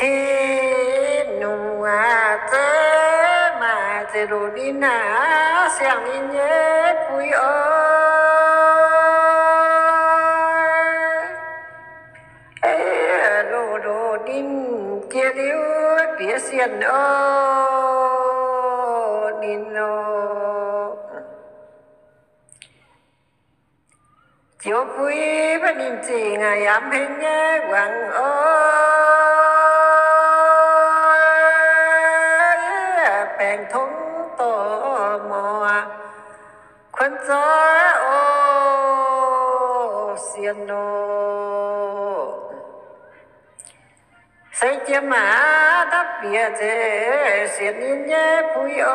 Ninh nungx aac, zeiz maaih zeiz loz ninh aac, siang ninh nyei buix oc. Loz loz ninh jiex liuz bieqc sienh oc, ninh oc. Joux buix mbuo ninh zingh aac, yaac heng nyei wangc oc. Baengc tongx dorh morc kuonx zoih oc, sienh oc. Se jiem aac, dapv bieqc zeiz sienx ninh nyei buix oc.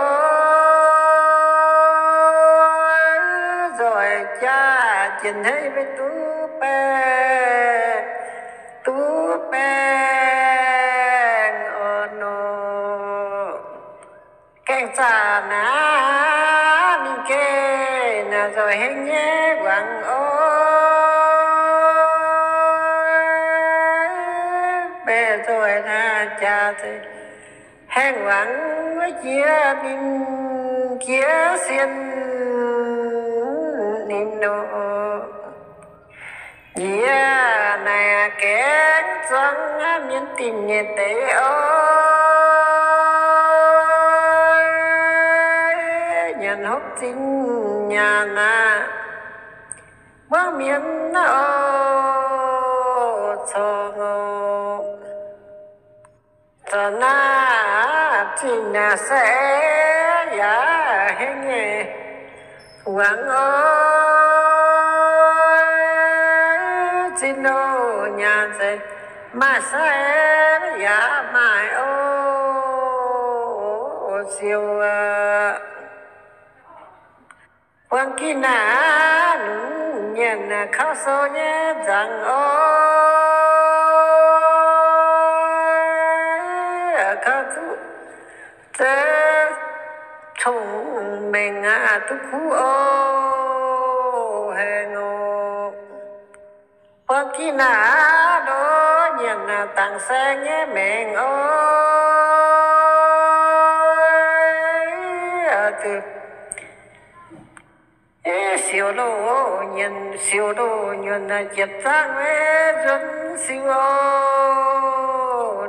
Nzoih jaax jiex hneiv maiv duqv baeng, duqv baeng oc nor. Gaengh zaah naaic ninh geh naaic nzoih heng nyei wangc oc. Baeqc nzoih naaic jaax zeiz haengh wangc wuov jiex ninh jiex sienx ninh nor. Yie naaic gaengh zuangx mienh dingc nyei deix oc. Nyanc hopv zinh nyaanh aac, muangx mienh oc, corc oc. Zorc naaiv zinh naaic se yaac heng nyei wangc oc. Zinh oc nyaanh se maaih sai yaac maaih oc, siou aqv. Buangh ginh naaic nunc nyanc kauv sou nyei nzangc oc. Kauv duqv zeiv cong-mengh aqv, duqv kuv oc, heng oc. Buangh ginh naaic nor nyanc dangc saeng nyei maengc oc. Siou loh nyanc, siou loh nyanc, jiepv zaangv maiv nzuonx siou oc,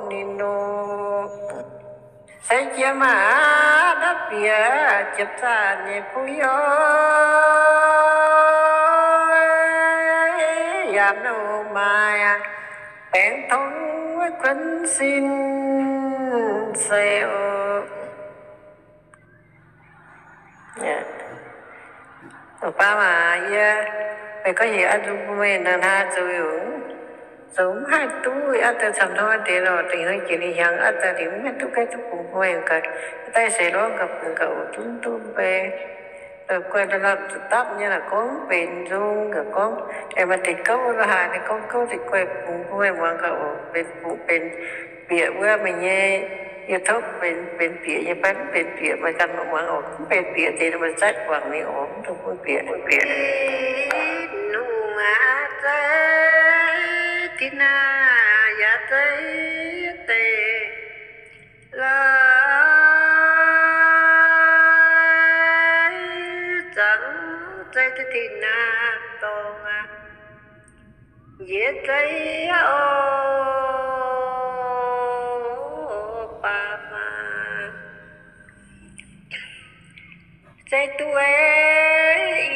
ninh oc. Se jiem aac, dapv bieqc jiepv zaangv nyei buix oc. Yaac nouh maaic baengx tongx wuov kuonx sin se oc. Baav maac yie, meih gorngv heuc a'hneiv bun meih naaic hnangv zoux, zoux mv haih duqv, a'dauh camv hnoi deix lorqc, dingc hnoi jiex ninh hiaangx, a'dauh dingc mv haih duqv gaengh duqv bungx bun meih gaax, daaih seix lorngx gaax bungx gaax oc, zunv duqv mv bei. Guai la'namh zuqc dapv nyei la'gorngv mv benx nzung gaax gorngv, aengx maaih deix gouv la'haaix ninh gorngv gouv deix guai bungx bun meih muangx gaax oc, benx bungx benx bieqc wuov meih nyei, yie tov benx, benx bieqc nyei fai mv benx bieqc, meih ganh muangx oc, mv benx bieqc deix meih zaaiv guangc mingh oc, mv dungx bun bieqc, bieqc. Nungx aac, zeiv tin naaic yaac zeiv deix la'haaix, zangc zeiv tin naaic dorngx aqv. Yie zeiv oc, baav maac. Zeiv duqv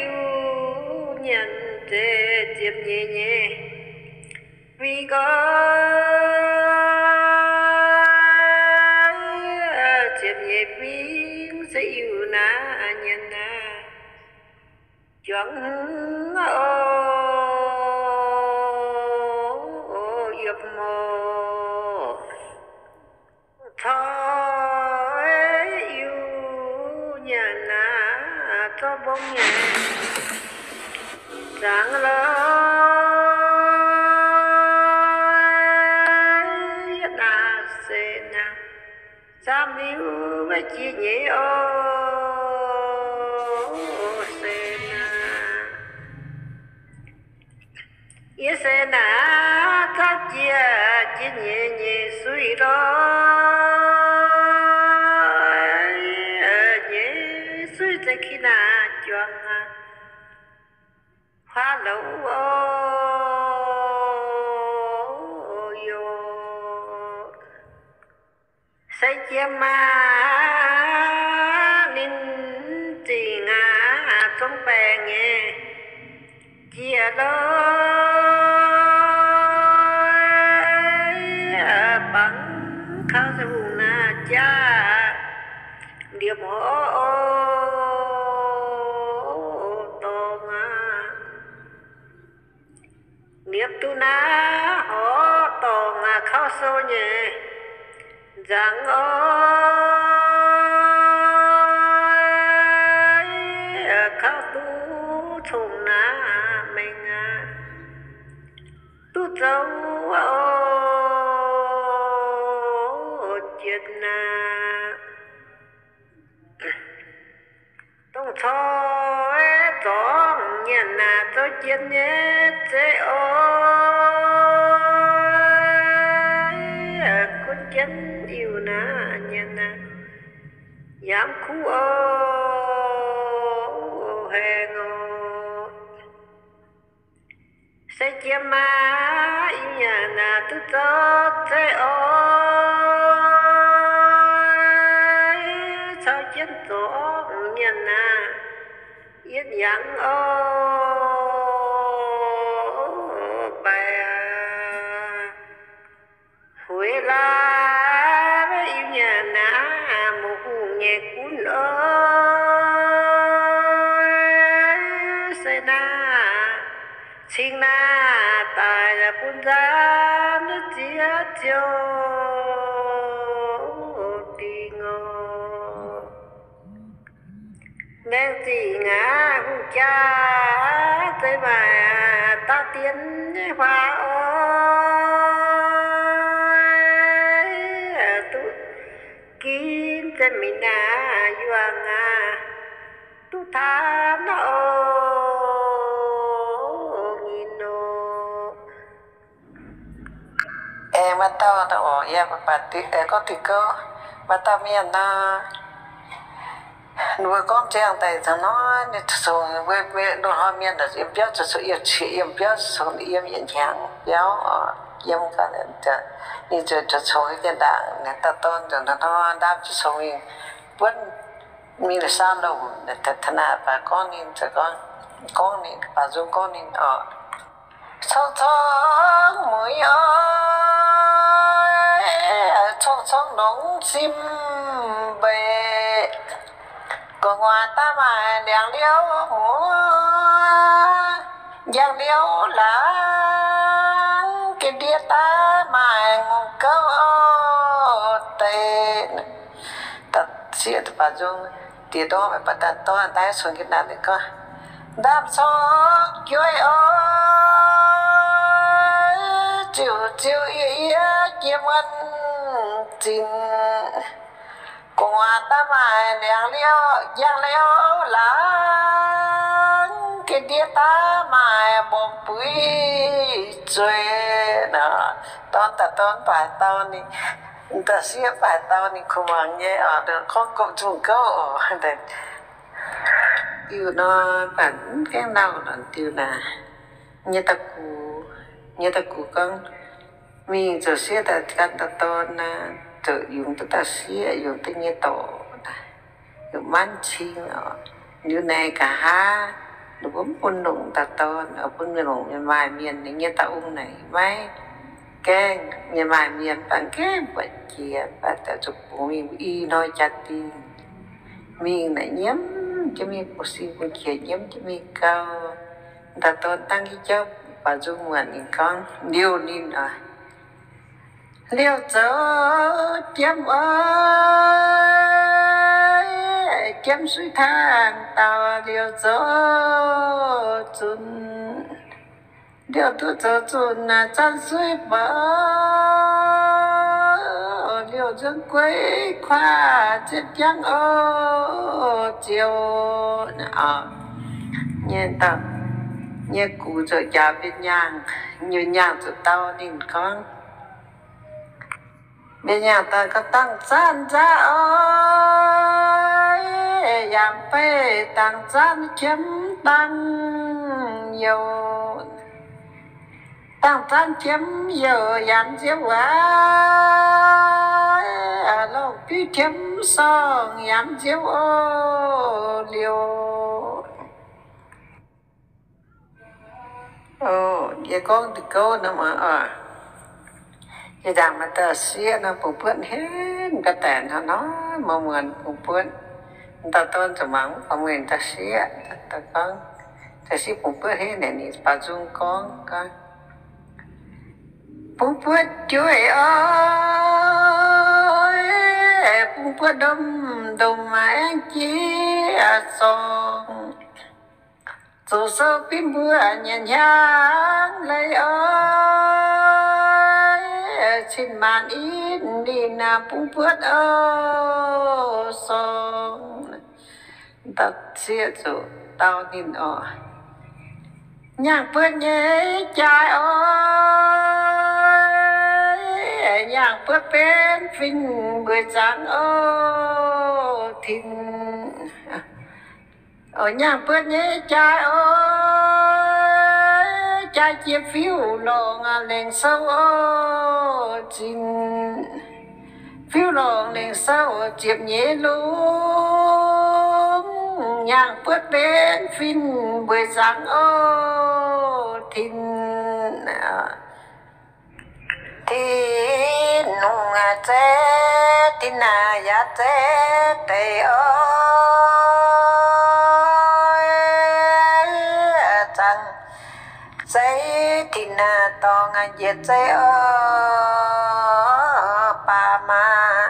Iu-Mienh zeiv ziepc nyeic nyeic fingx gorx, ziepc nyeic fingx se Iu naaiv nyanc naaiv juangc oc, yiem oc. Corc Iu-Mienh naaiv zorqv mbong nyei zangc lorqc, yie naaiv se naaiv zaamv liuz maiv jiex nyei oc, se naaiv. Yie se naaiv zaamv jiex, jiex nyeic nyeic suiv Loz nyei suiv za'gengh naaiv juangc aqv. Huaav louz o, yoc, se jiem aqv. Ninh zingh aqv, zong baengc nyei jiex loz, bangc kaux se hungh naaiv jaav, liepc horqc dorngx aqv. Liepc duqv naaiv horqc dorngx aqv, kaux sou nyei nzangc oc. Kaux duqv cong naaiv mengh aqv, duqv zoux oc, jiex naaiv. Dongh corc zorngv nyanc naaic zoux jiex nyei zeiv oc. Gunv jienv iu naaiv nyanc naaic, yaac mv kuv oc, haengh oc. Se jiem aqv, yie nyanc naaic duqv zoux zeiv oc. Caux jienv zorngv nyanc naaic, yietv yangh oc, baaix aqv. Hueix laaix yie nyanc naaic, mouz hungh nyei gunv oc. Se naaiv cingx naaiv daaih bun nzanv ziex ziouc dingc oc. Laengz zingh aqv, hungh jaa, zeiv maaih daav dien nyei huaax oc. Duqv ginv za'gengh mingh naaiv yuangh aqv, duqv taanv oc, nyinh oc. Aengx maaih dauh oc, yie baac baac gorngv diuh gouv, maaih dauh mienh nor, ninh mbuo gorngv ziangh daaih hnoi, ninh cong, mbuo loz-hnoi mienh yiem biauv zoux, yiem qiex yiem biauv zoux, yiem yietc hnyangx biauv, yiem gau, ninh ziouc cong jienv ndaangc, dauh dorn ziouc hnoi-hnoi ndaam jienv cong mingh buonv mingh saauv lomc, taux naaic baac gorngv ninh, gorngv ninh, baac nzung gorngv ninh oc. Corng corng mueiz oc, corng corng longx sim mbeix, gu'nguaaz daaih maaih liangx liouv muoz, njang liouv laangz, ga'ndiev daaih maaih ngongh gouv deix. Sieqv baac nzung, diex ndorm baac daaih dorn daaih cong jienv naaic ninh gorngv, ndaamv-corc jueiv oc, ziouc ziouc yie yie jiem wuonh zinh, gu'nguaaz daaih maaih liangx liouv, njang liouv laangz, ga'ndiev daaih maaih mbong buix zueiz. Dorn daaih dorn baac dau ninh, da'sieqv baac dau ninh kuh muangx nyei oc, gorngv gomh zungh gouv oc. Diuh nor, baac mv gaengh lauh nor diuh naaic. Nyei da'gux, nyei da'gux gorngv, mingh zoux sieqv daaih gan dauh dorn naaic, zoux yungz duqv da'sieqv, yungz duqv nyei dorc naaic, yungz manv cing oc. Liuz naaic nqa'haav ninh mbuo mv bun longc dauh dorn, bun mienh longc mienh maaih mienh. Ninh nyei dauh ong naaic maiv gaengh, mienh maaih mienh baac gaengh buatc jiex, baac daaih zuqc bungx mingh i hnoi jaa-dingh. Mingh naaic nyiemv jienv mingh bungx sin bungx qiex, nyiemv jienv mingh gau. Dauh dorn dangv jienv jauv baac nzung muonc ninh gorngv liouh ninh oc, liouh zoux jiemv oc, jiemv suiv tangv dauh liouh zoux zunc, liouh duqv zoux zunc naaic zanc suiv mba'oc, liouh nzuonx gueix kuaaiv ziepc jangv oc, ziouc nyei dauh, nyei gux ziouc njaaux mbuo nyaangh, nyei nyaangh ziouc dau ninh gorngv, Mienh nyaanh daaih gauh dangh zaanv nzaqv oix, yaac beih dangh zaanv qiemx dangh youh. Dangh zaanv qiemx youh yaac nziouv waac, lorh biuv qiemx sorng yaac nziouv oc liouh. Yie gorngv diuh gouv nor, yie ndaangc maaih dauh sieqv nor bungx buonv henv ga'daic hnangv nor, muonz-muonz bungx buonv. Dauh dorn ziouc mangc mv baac mueiz dauh sieqv, gorngv, dauh sieqv bungx buonv henv naaic, ninh baaux nzung gorngv, gorngv, bungx buonv jueiv oc, bungx buonv ndomh ndomh aengx jiex zorngh. Zoux sou bun mbuo nyanc hnyangx leiz oc, cin maanc ih ninh bungx buonv oc sorng. Dauh sieqv zuqc dau ninh oc. Nyaangh buotv nyei jaaix oc, nyaangh buotv benx fin mbueiz nzangc oc tin. Nyaangh buotv nyei jaaix oc, jaaix jiex fiuv lorngh lengc sou oc zin. Fiuv lorngh lengc sou ziepc nyeic lungh, nyaangh buotv benx fin mbueiz nzangc oc tin. Tin-Hungh aac, zeiv tin naaic yaac zeiv deix oc. Zaangc zeiv tin naaic dorngx njiec zeiv oc, baamh maah.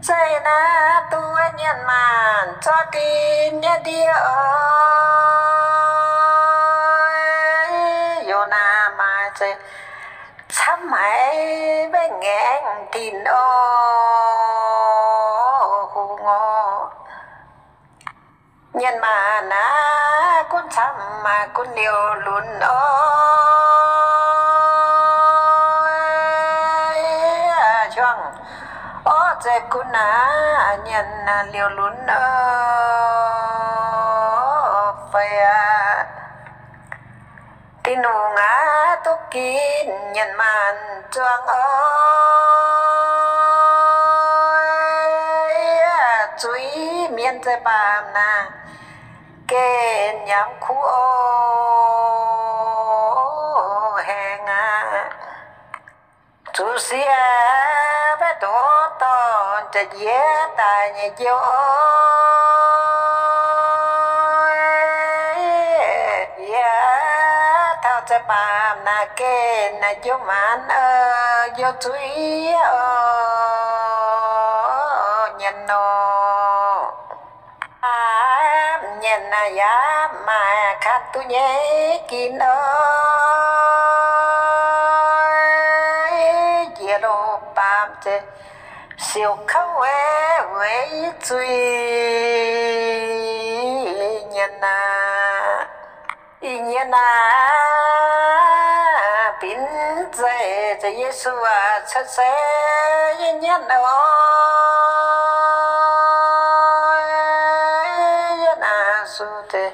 Zeiv naaiv duqv nyanc maanc zorqv din nyei ndie oc. Yonaa maaih zeiv camv haic mbenc ngaengc dinc oc, hungh oc. Nyanc maanc naaiv gunv camv maaih gunv liouh lunx oc. Hiuang orqv zeiv gunv naaiv nyanc liouh lunx oc. Fai aqv, Tin-Hungh aac, duqv ginv nyanc maanc zuangx oc. Zuiz mienh zeiv baamh naaic geh nyanc kuv oc, haengh aqv. Zuqc siev mbaeqv ndoqv dorn za'jiex daaih nyei njoux oc. Yie taux zeiv baamh naaic geh naaic njoux maanc, njoux zuiz oc, nyanc nor. Aav, nyanc naaic yaac maaih kanh duqv nyei ginv oc. Jiex loz-baamh zeiv siouc kouv weic zuiz nyanc naaic. Ih nyanc naaic, binc zeiv, zeiv Yesu aac, cuotv seix yie nyanc oc. Yie naaic suv deix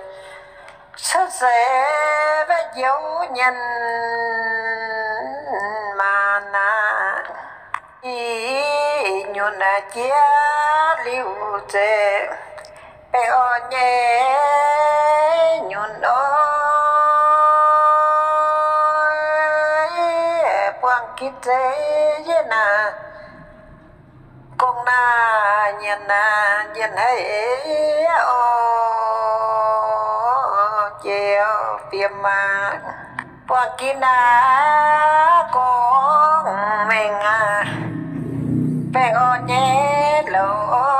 cuotv seix mbaeqv njoux nyanc maanc naaic. Ih nyunc jiex liuz zeiv baengh orn nyei nyunc oc. Buangh ginv zeiv yie naaic, gong naaic nyanc naaic nyanc haic oc, jiex fiem maah. Buangh ginv naaic, gorngv mengh aac, baengh orn nyei louc oc,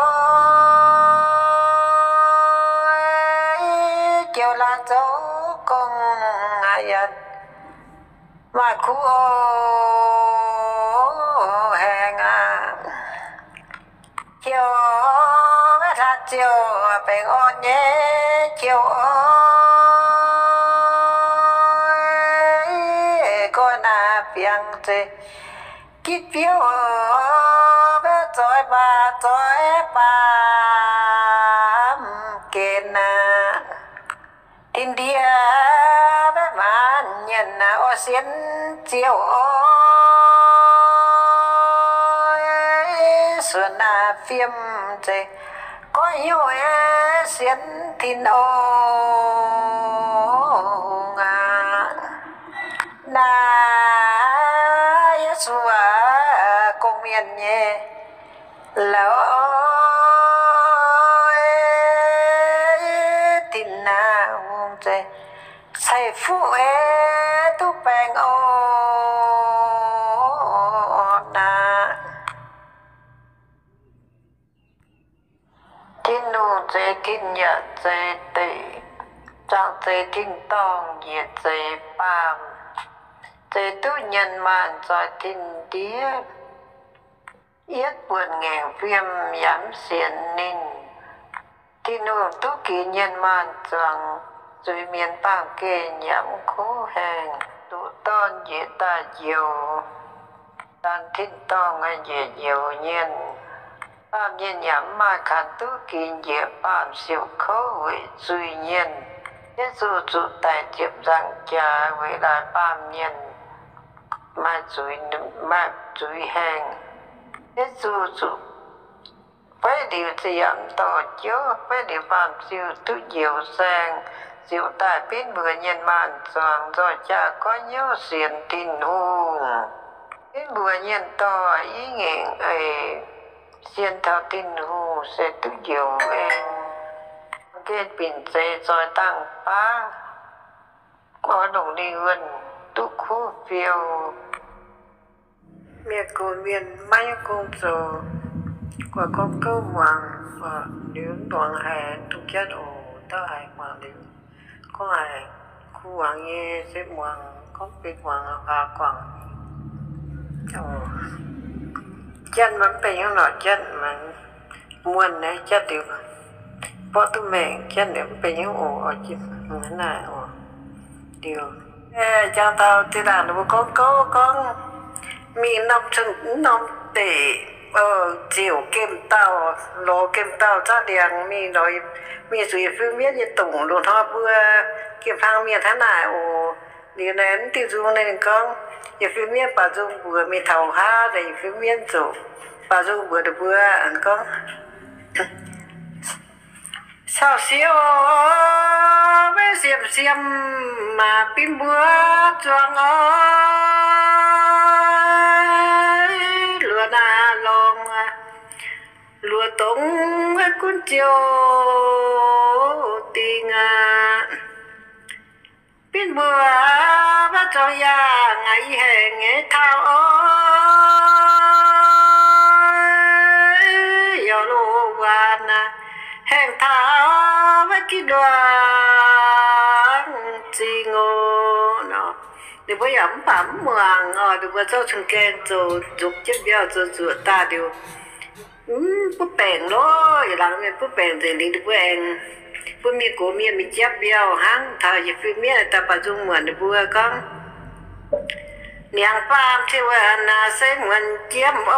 jouh laaix zoux gong aac, yaac maaih kuv oc, haengh aac. Qiex hlaax ziouc baengh orn nyei qiex oc, goiv naaic biangh zeiv Gitv biouv, mbaeqv zoix mbaaux zoix baamh gen aqv. Tin-Ndie mbaeqv maanc nyienc oix sienx Ziouv oc. Suonc naaiv fiem zeiz goiv hnyouv sienx Tin-Hungh aqv. Naaiv Yesu aac, gong-mienh nyei Lauz, Tin-Hungh zeiz ceix fuqv duqv baengh orn aqv. Tin-Hungh zeiz tin-yaac zeiz deic, zaangc zeiz tin-dorngh, njiec zeiz baamh, zeiz duqv nyienx maanc zoih Tin-Ndiev. Yietv buonc ngaengc fiem yaac mv sienx ninh. Tin-Hungh duqv ginx nyienx maanc zuangx, zuiz-mienh baamh gen yaac mv kuv haengh, duqv dorn njiec daaih njoux, daanh tin-dorngh njiec njoux nyienx. Baamh mienh yaac mv maaih kangx duqv ginx njiec baamh siouc kouv weic zuiz-mienh. Yesu zuqc daic ziepc nzaangc jaax weic laaix baamh mienh maaih zuiz, maaih zuiz haengh. Yesu zuqc feiv liuz za'yietv dorh jouv, feiv liuz baamh ziuh duqv njoux saeng, ziouc daaih benx mbuox nyienx maanc zuangx nzoih jaa goiv hnyouv sienx Tin-Hungh. Benx mbuox nyienx dorh i ngaengc eix sienx taux Tin-Hungh se duqv njoux en. Geh binc zeiz zoih dangh baav, oix longc lingh wuonh duqv kuv fiou. Mienh gox mienh maiv nyungc gong zoux, guaax gorngv gouv muangx, liuz muangx haiz duqv jatv oc, dauh haiz muangx liuz gorngv haiz kuv muangx nyei se muangx, gorngv benx muangx hlaax guangc. Jatv maiv benx hnyouv lorqc, jatv maiv muonh naaiv jatv liuz, borqv duqv maengc jatv liuz mv benx hnyouv oc, naaiv oc. Liuz, jangx taux zinh ndaangc ninh mbuo gorngv gouv gorngv mingh norm, norm deic, ziouc gemh dauh, lorz gemh dauh zaqv ndiangx mingh, mingh zuqc yietc fim mienv nyei dongc loz-hnoi mbuo gemh hlang mienh hnangv naaic oc. Liuz naaiv mv diuh nzung ninh gorngv, yietc fim mienv baaux nzung mbuox mingh taux haav, yietc fim mienv ziouc baaux nzung mbuox ninh mbuo gorngv, Cau siouc, maiv siemv-siemv maac binv mbuo zuangx oc. Luoqc naaiv lorngx, luoqc dongx gunv ziouc dingh aqv. Binv mbuo maiv zuangx yangh aqv, i haengh nyei taux oc. Yaac loz-waanx aqv, haengh taux maiv ginv nduangx zingh oc. Ninh mbuo yaac mv baac mv muangx oc. Ninh mbuo zorqv cun-gaeng zoux nzuqc jienv mbiauh zoux nzuqc daaih liuz, mv butv baengc lorqc. Yietc laangz mienh butv baengc nzengc, liuz ninh mbuo aengx bun mienh gox mienh mingh japv mbiauh hnangv. Taux yietc fim mienv daaih baaux nzung muonc ninh mbuo gorngv, Niangx faam ciev wuov naaic se muonc jiem oc.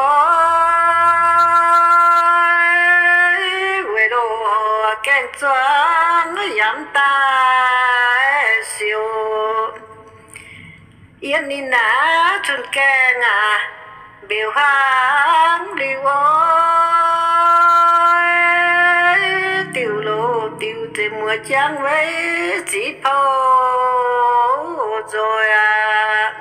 Weic loz gaeng zuangx yaac mv daaih siouc. Yiem ninh naaiv cun-gaeng aac, mbeux hlang liuz oc. Diuh loz diuh zeix muoz jangv weic ziqc pou nzoih aqv.